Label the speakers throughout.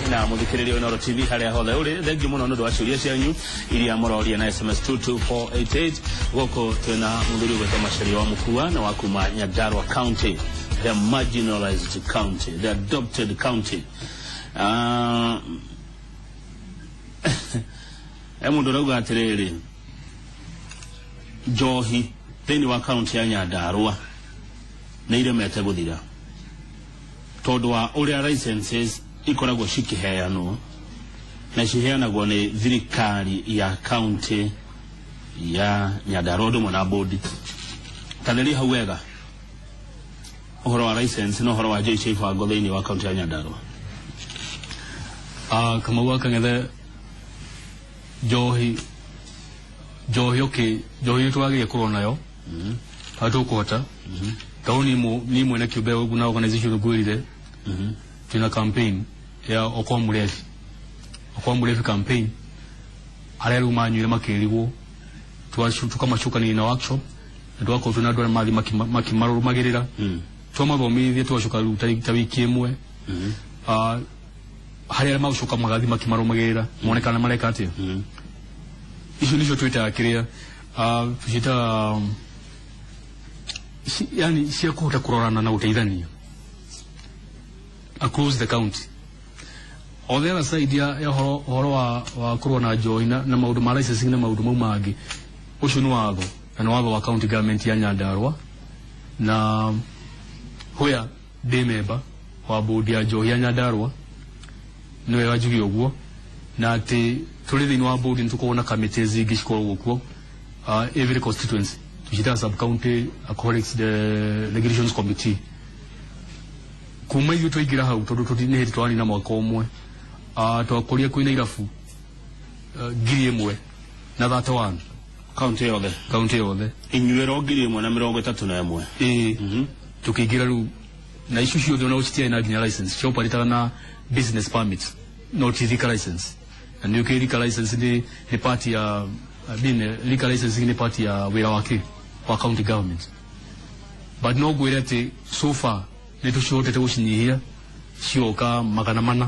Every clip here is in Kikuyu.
Speaker 1: Na mũthikĩrĩria wa Inooro TV harĩa hothe ũrĩ, thengiũ mũno nĩ ũndũ wa ciũria cianyu iria mũroria na SMS 22488. Gũkũ twĩna mũthuri ũgwĩtwo Macharia wa Mũkua na wa kuma Nyandarua County, the marginalized county, the adopted county. He mũndũ ũrauga atĩrĩrĩ, njohi thĩinĩ wa kaunti ya Nyandarua nĩ iremete gũthira tondũ wa ũrĩa licenses ikoragwo cikĩheanwo, na ciheanagwo nĩ thirikari ya kaunti ya Nyandarua ũndũ ũmwe na bodi. Tarĩria hau wega ũhoro wa license na ũhoro wa njohi cia ibango thĩinĩ wa kaunti ya Nyandarua.
Speaker 2: Ah, Kamau wa Kang'ethe, njohi njohi, okay, njohi nĩ twagĩrĩire kũrũa nayo harĩa tũkũhota, tondũ niĩ mwene kĩũmbe ũguo na organization ngwĩrire twĩna campaign ya Okoa Mũrebi, Okoa Mũrebi campaign. Arĩa rĩu manyuire makĩrigwo, tũkamacukania na workshop na tũgakorwo twĩna andũ arĩa mathiĩ makĩmarũmagĩrĩra, twamathomithia, tũgacoka rĩu ta wiki ĩmwe. Ah, harĩa arĩa magũcoka magathiĩ makĩmarũmagĩrĩra mone kana mareka atĩa. Icio nĩcio twĩtaga kĩrĩa, ah, tũciĩtaga yani cia kũhota kũrorana na gũteithania across the county. On the other side ya ũhoro wa kũrũa na njohi na maũndũ ma licensing na maũndũ mau mangĩ, ũcio nĩ watho na nĩ watho wa county government ya Nyandarua, na where ndĩ member wa board ya njohi ya Nyandarua, nĩ wega njuge ũguo, na atĩ tũrĩ thĩinĩ wa board nĩ tũkoragwo na committees ingĩ cikoragwo kuo, every constituency tũciĩtaga sub county alcoholics the regulations committee. Kuma ithuĩ twaingĩra hau, tondũ nĩ hĩndĩ tũranina mwaka ũmwe, twakorire kwĩna irabu 1,031.
Speaker 1: Kaunti yothe?
Speaker 2: Kaunti yothe.
Speaker 1: Inyuĩro 1,031?
Speaker 2: Ĩĩ, tukĩingĩra rĩu na icio ciothe ona citiarĩ na nginya license, cioparĩtaga na business permits, not liquor license. Na nĩ ũkĩ liquor license nĩ part ya, I mean, liquor licensing nĩ part ya wĩra wa wa county government. But no ngwĩre atĩ so far nĩ tũcihotete gũcinyihia cioka 400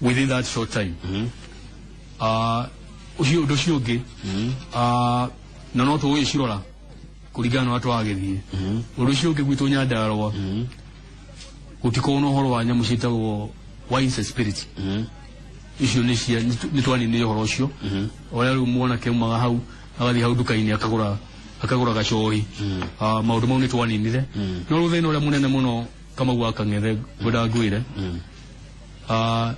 Speaker 2: within that short time. Ũcio ũndũ ũcio ũngĩ, na no tũgũgĩcirora kũringana na ũrĩa tũragĩthiĩ. Ũndũ ũcio ũngĩ, gwitũ Nyandarua gũtikorwo na ũhoro wa nyamũ ciĩtagwo wines and spirits. Icio nĩ cia nĩ twaninire ũhoro ũcio, ũrĩa rĩu mwanake umaga hau agathiĩ hau nduka-inĩ akagũra gacohi. Ah, maũndũ mau nĩ twaninire. No rĩu thĩna ũrĩa mũnene mũno, Kamau wa Kang'ethe, ngwendaga ngwĩre, ah,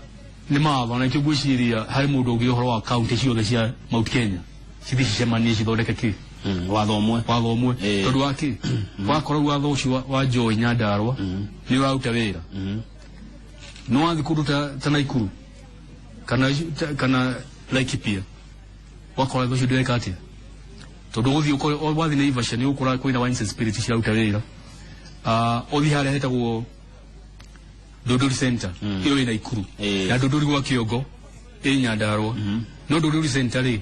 Speaker 2: nĩ mawatho, na nĩkĩo ngwĩciria harĩ mũndũ ũngĩ ũhoro wa kaunti ciothe cia Mount Kenya cithiĩ cicemanie cithondeke kĩ
Speaker 1: Watho ũmwe.
Speaker 2: Watho ũmwe. Tondũ wa kĩ wakora rĩu watho ũcio wa njohi Nyandarua nĩ ũraruta wĩra, no wathiĩ kũndũ ta Naikuru kana Laikipia, wakora watho ũcio ndũreka atĩa, tondũ ũgũthiĩ ũkore wathiĩ Naivasha nĩ ũgũkora kwĩna wines and spirits ciraruta wĩra. Ah, ũthiĩ harĩa hetagwo Ndũndũri Center, ĩyo ĩ Naikuru, na Ndũndũri gwa Kĩongo ĩ Nyandarua, no Ndũndũri Center rĩ,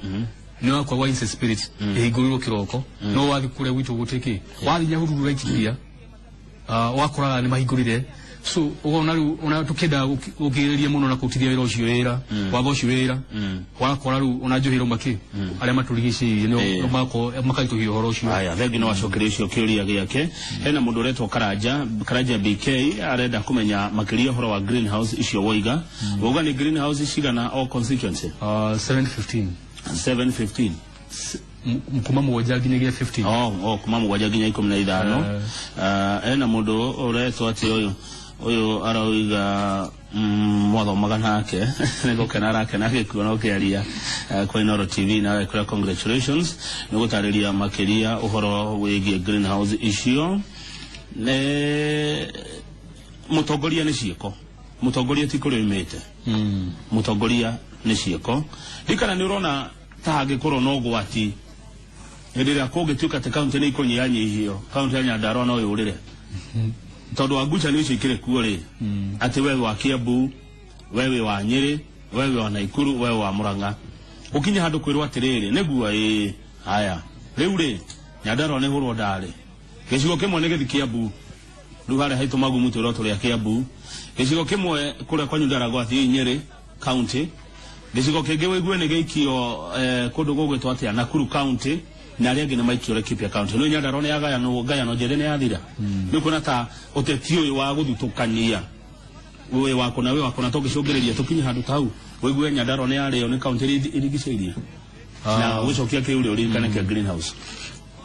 Speaker 2: nĩ wakwa wines and spirits ĩhingũrĩrwo kĩroko, no wathiĩ kũrĩa gwitũ gũtirĩ kĩ. Wathiĩ Nyahururu, Laikipia, wakoraga nĩ mahingũrire. So ũkona rĩu ona tũkĩendaga gũkirĩrĩria mũno na kũrutithia wĩra ũcio wĩra, watho ũcio wĩra, wakora rĩu ona njohi ĩrauma kĩ arĩa matũrigicĩirie nĩo makaritũhia ũhoro ũcio.
Speaker 1: Haya, thengi no acokeria ũcio kĩũria gĩake. Hena mũndũ ũretwo Karanja, Karanja BK, arenda kũmenya makĩria ũhoro wa greenhouse icio woiga. Wauga nĩ greenhouse cigana o constituency?
Speaker 2: 715.
Speaker 1: 715?
Speaker 2: Kuma 7 nginyagia 15.
Speaker 1: Oh, kuma 7 nginya 15. Ah, hena mũndũ ũretwo atĩ ũyũ arauga mwathomaga nake, nĩ gũkena arakena agĩkuona ũkĩaria kwa Inooro TV, na agekũra congratulations nĩ gũtarĩria makĩria ũhoro wĩgiĩ greenhouse icio. Nĩ mũtongoria nĩ ciĩko, mũtongoria ti kũrĩa oimĩte, mũtongoria nĩ ciĩko. Ndikana nĩ ũrona ta hangĩkorwo na ũgwati hĩndĩ ĩrĩa kũngĩtuĩka atĩ kaunti nĩ ikũnyihanyihio, kaunti ya Nyandarua no yũrĩre tondũ wa ngucanio icio ikĩrĩ kuo rĩ, atĩ we wa Kiambu, we wĩ wa Nyĩrĩ, we wĩ wa Naikuru, we wa Murang'a, ũkinye handũ kwĩrwo atĩrĩrĩ, nĩguo ĩĩ haya rĩu rĩ, Nyandarua nĩ hũrwo ndarĩ gĩcigo kĩmwe nĩ gĩthi Kiambu. Rĩu harĩa haitũ magumu twĩrwo tũrĩ a Kiambu. Gĩcigo kĩmwe kũrĩa kwanyu Ndaragwa athiĩ Nyĩrĩ county, gĩcigo kĩngĩ wĩigue nĩ gĩikio kũndũ gũgwĩtwo atĩa, Nakuru county, na arĩa angĩ nĩ maikio Laikipia county. Rĩu Nyandarua nĩ yagayanwo ngayano njĩthĩ nĩ yathira. Nĩ kuona ta ũteti ũyũ wa gũthutũkania wĩ wako na wĩ wako na tũngĩcũngĩrĩria tũkinye handũ ta hau wĩigue Nyandarua nĩ yarĩo nĩ county iria irigicĩirie na gũcokia kĩu rĩ ũririkane kĩa greenhouse.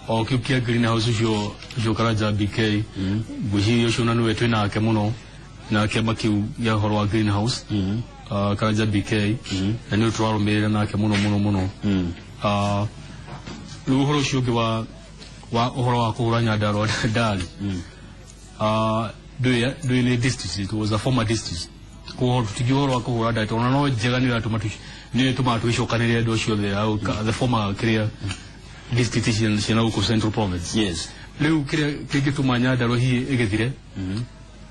Speaker 2: O kiu kia greenhouse ucio ucio Karanja BK, ngwĩciria ũcio na nĩwe twĩ nake mũno na kĩama kĩu gĩa ũhoro wa greenhouse, Karanja BK, na nĩ tũrarũmĩrĩra nake mũno mũno mũno. Rĩu ũhoro ũcio ũngĩ wa ũhoro wa kũhũra Nyandarua ndari, ndũĩ nĩ district, it was a former district, koguo tũtingi ũhoro wa kũhũra ndari tondũ no njega nĩ ĩratũma nĩ ĩtũmaga tũgĩcokanĩrĩre andũ acio othe the former kĩrĩa district ciana gũkũ Central Province. Rĩu kĩrĩa kĩngĩtũma Nyandarua hihi ĩgĩthire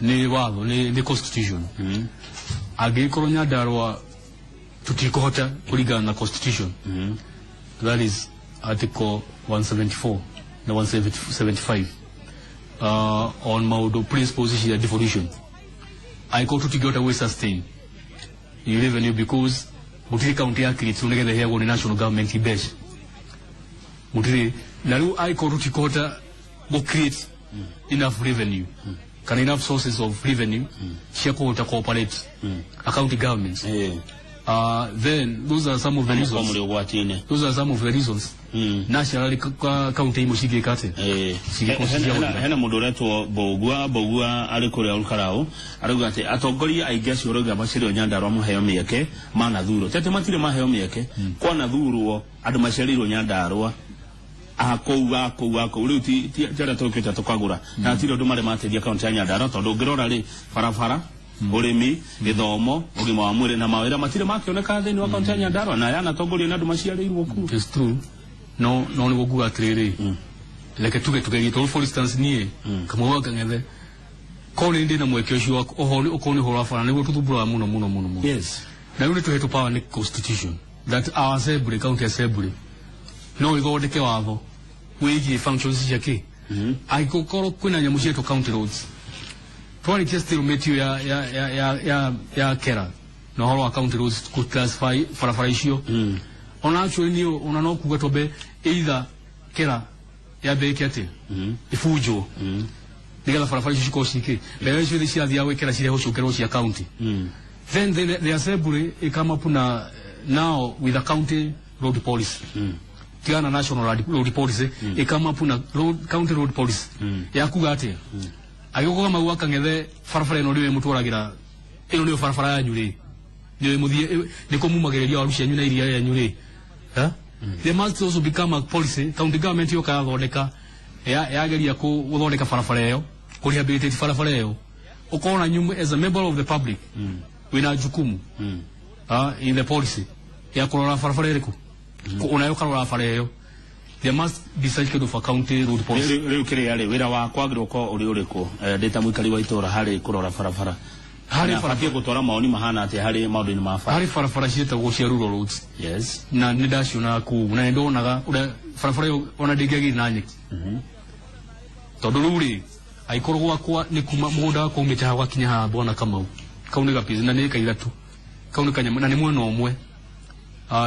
Speaker 2: nĩ watho, nĩ constitution. Angĩgĩkorwo Nyandarua tũtikũhota kũringana na constitution, that is article 174 na 175 on maũndũ principles cia devolution, angĩkorwo tũtingĩhota gwĩ sustain in revenue because gũtirĩ county ya create nĩgetha ĩheagwo nĩ national government mbeca, gũtirĩ. Na rĩu angĩkorwo tũtikũhota gũ create enough revenue kana enough sources of revenue cia kũhota cooperate a county governments, then those are some of the reasons.
Speaker 1: Mũrĩ ũgwati-inĩ.
Speaker 2: Those are some of the reasons nationally county imwe cingĩka atĩa.
Speaker 1: Hena mũndũ ũretwo Mbũgua. Mbũgua arĩ kũrĩa Olkarau, arauga atĩ atongoria aingĩ acio ũrauga maciarirwo Nyandarua maheo mĩeke manathurwo, ti atĩ matirĩ maheo mĩeke, kwanathurwo andũ maciarĩirwo Nyandarua akũu akũu akũu. Rĩu ti arĩa tũkĩte tũkagũra na hatirĩ ũndũ marĩ mateithia kaunti ya Nyandarua, tondũ ũngĩrora rĩ, barabara, ũrĩmi, gĩthomo, ũgima wa mwĩrĩ na mawĩra matirĩ makĩoneka thĩinĩ wa kaunti ya Nyandarua na yanatongorio nĩ andũ maciarĩirwo kuo.
Speaker 2: It's true, no nĩguo nguga atĩrĩrĩ, reke tuge tugerie, tondũ for instance niĩ Kamau wa Kang'ethe korwo nĩ ndĩ na mweke ũcio wa ũhoro ũkorwo nĩ ũhoro wa bara nĩguo tũthumbũraga mũno mũno mũno mũno. Na rĩu nĩ tũhetwo power nĩ constitution that our assembly, county assembly, no ĩthondeke watho wĩgiĩ functions cia kĩ angĩkorwo kwĩna nyamũ cietwo county roads. Twarĩkia stalemate ĩyo ya kera na ũhoro wa county roads kũ classify barabara icio. Ona actually niĩ ona no kuga twambe either kera yambe ĩke atĩa, ĩbunjwo nĩgetha barabara icio cikorwo cikĩ mbeca ciothe cirathiaga gwĩkĩra cirehwo ciũkĩrwo cia county. Then the assembly come up na now with a county road policy, tigana national road policy, ĩ come up na county road policy ya kuga atĩa, agĩũka Kamau wa Kang'ethe barabara ĩno nĩwe mũtwaragĩra, ĩno nĩyo barabara yanyu rĩ, nĩyo mũthiĩ nĩko mumagĩrĩria waru cianyu na iria rĩanyu rĩ. Ha? There must also become a policy county government yoka yathondeka yageria gũthondeka barabara ĩyo, kũ rehabilitate barabara ĩyo, ũkorwo na as a member of the public wĩna jukumu in the policy ya kũrora barabara ĩrĩkũ, onayo ũkarora bara ĩyo. There must be such kind of a county road policy.
Speaker 1: Rĩu kĩrĩa rĩ, wĩra wakwa wagĩrĩirwo gũkorwo ũrĩ ũrĩkũ, ndĩ ta mũikari wa itũra harĩ kũrora barabara?
Speaker 2: Harĩ
Speaker 1: Na
Speaker 2: barabara
Speaker 1: batiĩ gũtwara maoni mahana atĩa harĩ maũndũ-inĩ ma bara?
Speaker 2: Harĩ barabara ciĩtagwo cia rural roads. Na nĩ ndacionaga kũu na nĩ ndonaga ũrĩa barabara ĩyo ona ndĩngĩagĩire na nyeki, tondũ rĩu rĩ angĩkorwo gwakwa nĩ kuma mũgũnda wakwa umĩte haha gwakinya haha bwana Kamau, kau nĩ gapici na nĩ ĩka 3, kau nĩ kanyamũ na nĩ mwena ũmwe.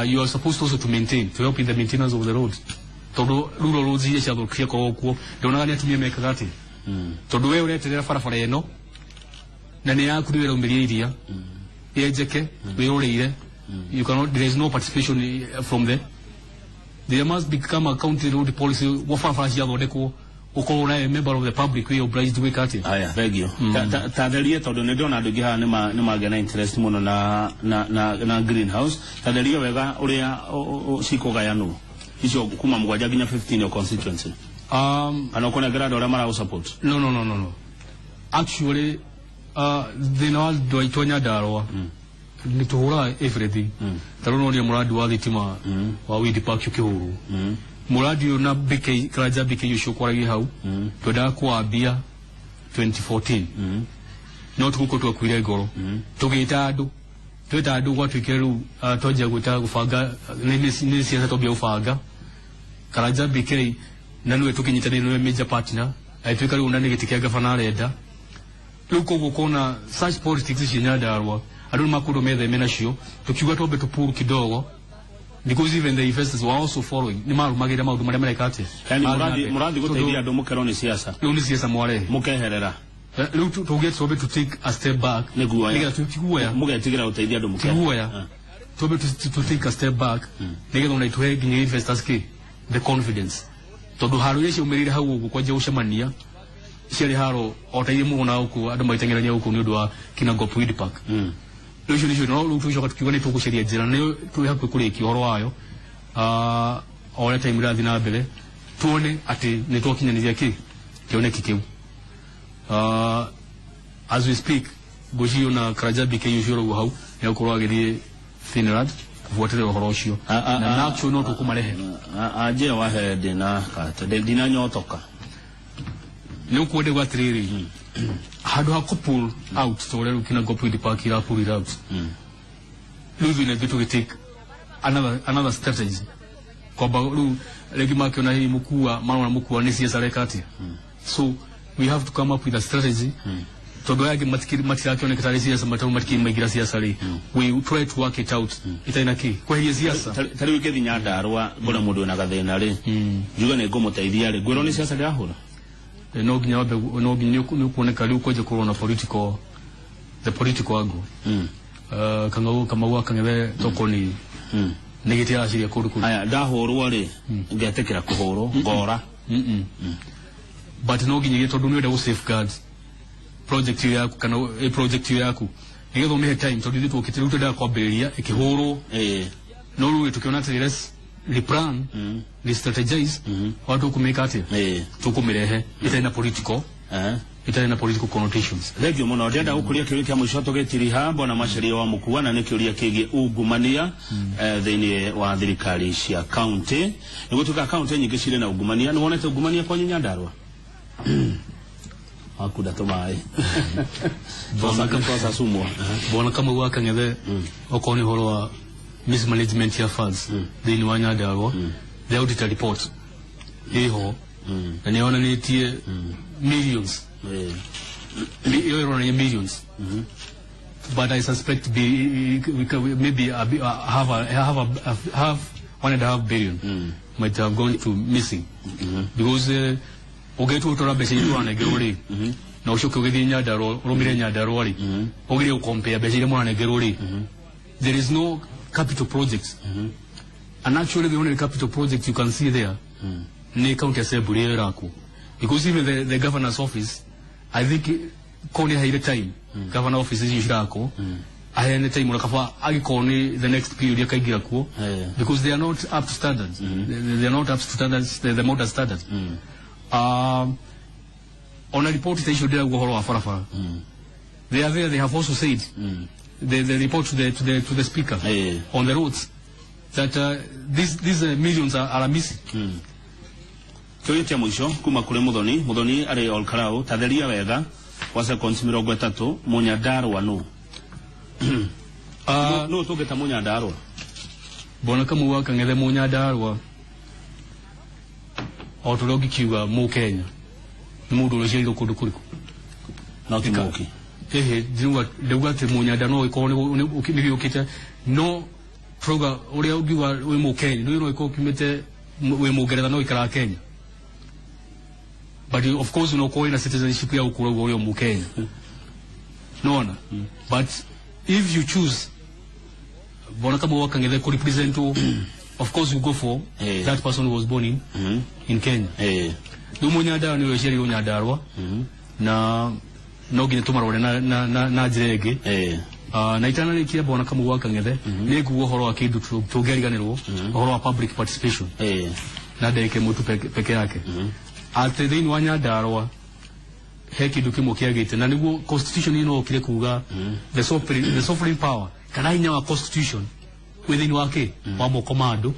Speaker 2: You are supposed also to maintain, to help in the maintenance of the road, tondũ rural roads iria ciakoragwo kuo ndonaga nĩ atumia mekaga atĩ, tondũ we ũreterera barabara ĩno na nĩ yaku, nĩ wĩraumĩria iria yenjeke wĩroreire. You cannot, there is no participation from the there must become a county road policy wa barabara ciathondekwo ũkorwo na member of the public wĩ obliged gwĩka atĩa.
Speaker 1: Aya, thengio. Ta therie tondũ nĩ ndĩrona andũ aingĩ haha nĩ magĩa na interest mũno na greenhouse. Tatherie wega ũrĩa cikũgayanwo icio kuma 7 nginya 15 yo constituency, kana ũkũnengera andũ arĩa maragũ support?
Speaker 2: No, actually thĩna wa andũ aitũ a Nyandarua nĩ tũhũraga everything. Ta rĩu nonire mũrandi wa thitima wa Wind Park ũkĩhũrwo, mũrandi ũyũ na BK Karanja BK ũcio ũkwaragia hau twendaga kũwambia 2014, no tũgũkorwo twakuire ngoro tũgĩta andũ, tweta andũ gwatuĩkire rĩu twanjia gwĩta gũbanga nĩ ciaca, twambia gũbanga Karanja BK na nĩwe tũkĩnyitanĩra, nĩwe major partner, agĩtuĩka rĩu na nĩ gĩtĩ kĩa gabana arenda. Rĩu koguo kona such politics cia Nyandarua andũ nĩ makũndũ metheme nacio, tukiuga twambe tũpuru kidogo, because even the investors were also following, nĩ marũmagĩrĩra maũndũ marĩa mareka atĩa.
Speaker 1: Yani
Speaker 2: Marathiĩ na
Speaker 1: mũrathi
Speaker 2: mbere.
Speaker 1: mũrathi
Speaker 2: Tondũ
Speaker 1: gũteithia andũ mũkerwo nĩ siasa.
Speaker 2: Rĩu nĩ siasa mwarehe.
Speaker 1: Mũkeherera.
Speaker 2: Rĩu tuge twambe to take a step back.
Speaker 1: Nĩ guoya.
Speaker 2: Nĩgetha tiguoya.
Speaker 1: Mũgetigĩra gũteithia andũ mũkeherera.
Speaker 2: Tiguoya, twambe to take a step back nĩgetha ona itũhe nginya investors ki the confidence, tondũ haro iria ciaumĩrĩire hau ũguo kwanjia gũcemania ciarĩ haro o ta iria muona gũkũ andũ magĩteng'erania gũkũ nĩ ũndũ wa Kinangop Weed Park. Rĩu icio nĩcio, no rĩu tũgĩcoka tukiuga nĩ tũgũcaria njĩra nĩyo twĩ hakuhĩ kũrĩkia ũhoro wayo. O ũrĩa time ĩrathiĩ na mbere tuone atĩ nĩ twakinyanĩria kĩ kĩoneki kĩu. As we speak, ngwĩciria na Karanja BK ũcio ũrauga hau nĩ egũkorwo agĩthiĩ Finland kũbuatĩrĩra ũhoro ũcio, na actually no tũkũmarehe.
Speaker 1: Anjĩra wahe ndĩna kate ndinanyotoka.
Speaker 2: Nĩ ũkwenda gwa atĩrĩrĩ, handũ ha kũ pull out ta ũrĩa rĩu Kinangop Weed Park ira pull it out, rĩu ithuĩ ningĩ tũgĩ take another strategy kwamba rĩu rĩngĩ makĩona hihi mũkua marona mũkua nĩ siasa areka atĩa, so we have to come up with a strategy, tondũ aya angĩ matirakĩoneka tarĩ siasa matau matikĩ maingĩra siasa rĩ, we try to work it out itarĩ na kĩ kweheria siasa.
Speaker 1: Ta rĩu ingĩthiĩ Nyandarũa ngore mũndũ wĩna gathĩna rĩ, njuge nĩ ngũmũteithia rĩ, ngwĩrwo nĩ siasa ndĩrahũra.
Speaker 2: No nginya wambe, no nginya nĩ ũkuoneka rĩu kwanja kũrwo na political the political angle. Kang'au Kamau wa Kang'ethe toko ni nĩ gĩtĩ araciria kũndũ kũu.
Speaker 1: Aya, ndahũrwo rĩ, ngetĩkĩra kũhũrwo ngora?
Speaker 2: But no nginyagia, tondũ nĩ ũrenda gũ safeguard project ĩyo yaku kana project ĩyo yaku nĩgetha ũmĩhe time, tondũ ithuĩ twokĩte rĩu twendaga kwambĩrĩria ĩkĩhũrwo. No rĩu tũkĩona atĩ let's replan, restrategize wa tũkũmĩka atĩa, tũkũmĩrehe ĩtarĩ na political ĩtarĩ na political connotations.
Speaker 1: Thengio mũno. Ndĩrenda gũkũria kĩũria kĩa mũico tũgĩtiriha, bwana Macharia wa Mũkua, na nĩ kĩũria kĩgiĩ ungumania thĩinĩ wa thirikari cia kaunti. Nĩ gũtuĩka kaunti nyingĩ cirĩ na ungumania. Nĩ wonete ungumania kwanyu Nyandarũa? Wakunda tũmaĩ twacacumwo.
Speaker 2: Bwana Kamau wa Kang'ethe, okorwo nĩ ũhoro wa mismanagement ya funds thĩinĩ wa Nyandarua, the auditor report ĩho na nĩ yonanĩtie millions. Ĩyo ĩronania millions, but I suspect be, we can, maybe a, half a, half a, half 1.5 billion might have gone to missing, because ũngĩtua ũtora mbeca iria tũranengerwo rĩ, na ũcoke ũgĩthiĩ Nyandarua ũrũmĩre Nyandarua rĩ, ũgerie gũcompare mbeca iria mũranengerwo rĩ, there is no capital project. And actually the only capital project you can see there ni county assembly ĩyo ĩrakwo, because even the governor's office, I think ko nĩ aheire time governor office icio cirakwo, aheane time ũrĩa kaba angĩkorwo nĩ the next period akaingĩra kuo, because they are not up to standards. They are not up to standards, the modern standards. Ona report ta icio ndĩrauga ũhoro wa barabara, they are there. They have also said the report to the speaker on the roads that these millions are missing.
Speaker 1: Kĩũria kĩa mũico kuma kũrĩ Mũthoni. Mũthoni arĩ Olkarau. Tatheria wega kwa seconds 30, Mũnyandarũa nũ? Nũ tũngĩta Mũnyandarũa?
Speaker 2: Bwana Kamau wa Kang'ethe, Mũnyandarũa o tũrĩa ũngĩkiuga Mũkenya nĩ mũndũ ũrĩa ũciarĩirwo kũndũ kũrĩkũ?
Speaker 1: No ti mũki.
Speaker 2: Ĩhĩ, ndĩrauga ndauga atĩ Mũnyandarũa no ĩkorwo nĩ gĩũkĩte, no turauga ũrĩa ũngiuga wĩ Mũkenya nĩ no ĩkorwo ũkiumĩte wĩ Mũngeretha no ũikaraga Kenya, but of course no ũkorwo wĩna citizenship ya gũkũra ũguo ũrĩ o Mũkenya nona. But if you choose, Bwana Kamau wa Kang'ethe, kũ represent, of course you go for that person who was born in Kenya. Rĩu Mũnyandarũa nĩ ũrĩa ũciarĩirwo Nyandarũa, na no nginya tũmarore na njĩra ĩngĩ. Na itanarĩkia, Bwana Kamau wa Kang'ethe, nĩ nguga ũhoro wa kĩndũ tũngĩariganĩrwo, ũhoro wa public participation, na ndagĩka ĩmwe tu peke yake, atĩ thĩinĩ wa Nyandarũa he kĩndũ kĩmwe kĩagĩte, na nĩguo constitution ĩno okire kuga the sovereign power kana hinya wa constitution wĩ thĩinĩ wa kĩ wa moko ma andũ,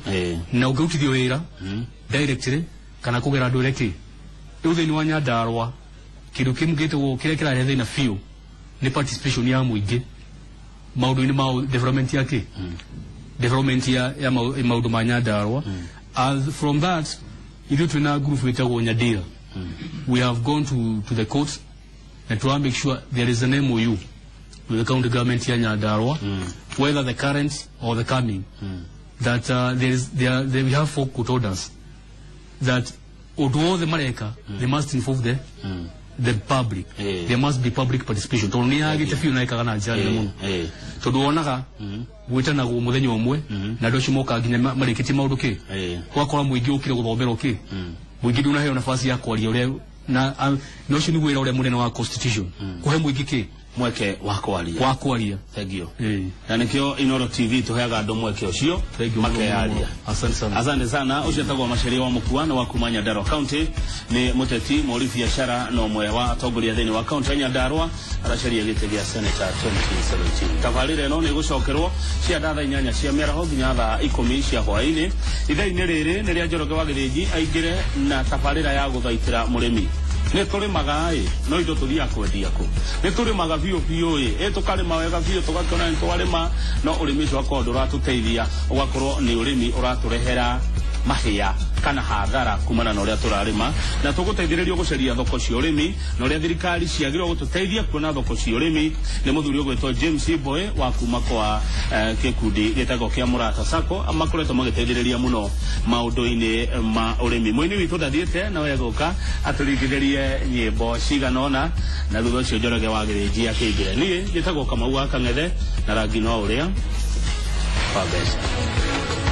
Speaker 2: na ũngĩrutithio wĩra directly kana kũgera andũ ũrĩa kĩ. Rĩu thĩinĩ wa Nyandarũa kĩndũ kĩmwe gĩtagwo kĩrĩa kĩrarehe thĩna biũ nĩ participation ya mũingĩ maũndũ-inĩ ma development ya kĩ development ya maũndũ ma Nyandarũa. As from that, ithuĩ twĩna group ĩtagwo Nyandira. We have gone to the court. Na tũra make sure there is an MOU with the county government ya Nyandarua, whether the current or the coming, that there is there, there we have four court orders that ũndũ wothe mareka, they must involve the public. There must be public participation, tondũ nĩ yagĩte biũ na ĩkaga na njĩra nene mũno, tondũ wonaga gwĩtanagwo mũthenya ũmwe na andũ acio mokaga nginya marĩkĩtie maũndũ kĩ, ũgakora mũingĩ ũkire gũthomerwo kĩ, mũingĩ ndũnaheo nafasi ya kwaria ũrĩa na na ũcio nĩguo wĩra ũrĩa mũnene wa constitution, kũhe mũingĩ kĩ?
Speaker 1: Mweke wa kwaria.
Speaker 2: Wa kwaria.
Speaker 1: Thank you.
Speaker 2: Ĩĩ.
Speaker 1: Na nĩkĩo Inoro TV tũheaga andũ mweke ũcio
Speaker 2: Thank you mũno,
Speaker 1: makeyaria.
Speaker 2: Mũno. Asante sana.
Speaker 1: Asante sana. Ũcio etagwo Macharia wa Mukua, nĩ wa kuma Nyandarua County, nĩ mũteti, mũhũri biacara na ũmwe wa atongoria thĩinĩ wa kaunti ya Nyandarua, aracaria gĩtĩ gĩa senator 2017. Tabarĩra ĩno nĩ ĩgũcokerwo cia thaa 8 cia mĩaraho nginya thaa 10 cia hwaĩ-inĩ. Ithaa-inĩ rĩrĩ nĩ rĩa Njoroge wa Gĩthĩnji aingĩre na tabarĩra ya gũthaitĩra mũrĩmi. Nĩ tũrĩmaga ĩ, no indo tũthiaga kwendia kũ? Nĩ tũrĩmaga biũ biũ ĩ, ĩ tũkarĩma wega biũ, tũgakĩona nĩ twarĩma, no ũrĩmi ũcio ũgakorwo ndũratũteithia, ũgakorwo nĩ ũrĩmi ũratũrehera mahĩa kana hathara kumana na ũrĩa tũrarĩma. Na tũgũteithĩrĩrio gũcaria thoko cia ũrĩmi na ũrĩa thirikari ciagĩrĩirwo gũtũteithia kuona thoko cia ũrĩmi nĩ mũthuri ũgwĩtwo James Boy wa kuma kwa gĩkundi gĩtagwo kĩa Mũrata Sacco, makoretwo magĩteithĩrĩria mũno maũndũ-inĩ ma ũrĩmi. Mũini witũ ndathiĩte, no egũka atũringithĩrie nyĩmbo cigana ũna, na thutha ũcio Njoroge wa Gĩthĩnji akĩingĩre. Niĩ njĩtagwo Kamau wa Kang'ethe, na rangi no ũrĩa wa mbeca.